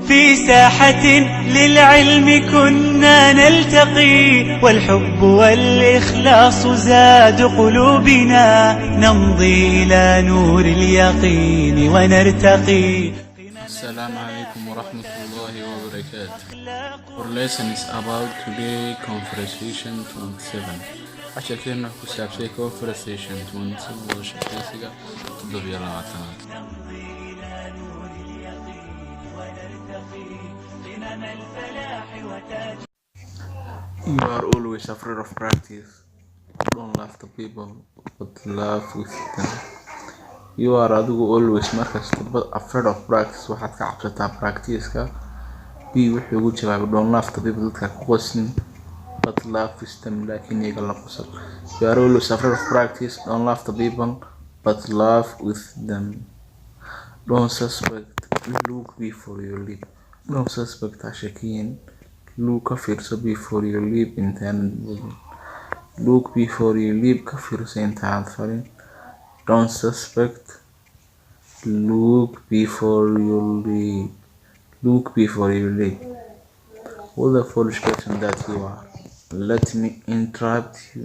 في ساحة للعلم كنا نلتقي، والحب والإخلاص زاد قلوبنا، نمضي إلى نور اليقين ونرتقي. السلام عليكم ورحمة الله وبركاته. Our lesson is about today conversation 27. عشان كسابسي conversation 27 wadasheekeysiga 27. You are always afraid of practice. Don't laugh to people, but laugh with them. You are adigu always markasta afraid of practice. waxaad ka cabsataa practice-ka. B wuxuu ugu jawaabay don't laugh to people, dadka ku qosin, but laugh with them, laakiin iyaga la qosol. You are always afraid of practice. Don't laugh to people, but laugh with them. Don't suspect, look before you leap. Don't suspect hashakiin. Look ka fiirso before you leap intaanad boodin. Look before you leap, ka fiirso intaanad falin. Don't suspect. Look before you leap. Look before you leap. What a foolish person that you are. Let me interrupt you.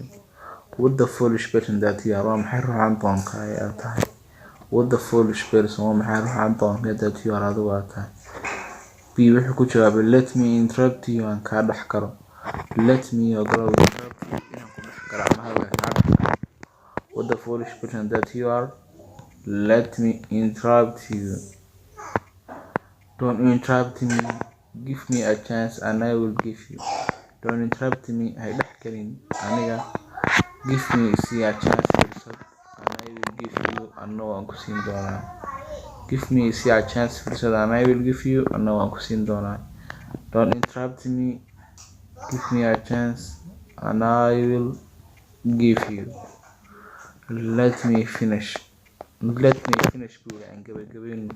What the foolish person that you are. Waa maxay ruuxan doonka ayaa tahay. What the foolish person. Waa maxay ruuxan doonka that you are adigu aad tahay. B wuxuu ku jawaabay let me interrupt you aan kaa dhex karo. Let me ogolow interrupt you inaan ku dhex karo ama hadalka kaa dhex karo. What the foolish person that you are. Let me interrupt you. Don't interrupt me. Give me a chance and I will give you. Don't interrupt me. Hay dhex gelin aniga. Give me a chance fursad and I will give you. Anna waan ku siin doonaa. Give me a chance fursad and I will give you. Anna waan ku siin doonaa. Don't interrupt me. Give me a chance and I will give you. Let me finish. Let me finish buu aan gabagabayno.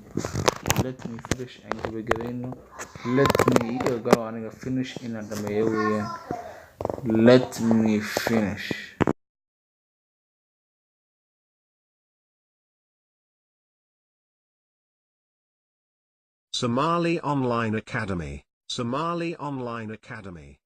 Let me finish aan gabagabayno. Let me ogolow aniga finish inaan dhameeyo weeyaan. Let me finish. Somali Online Academy. Somali Online Academy.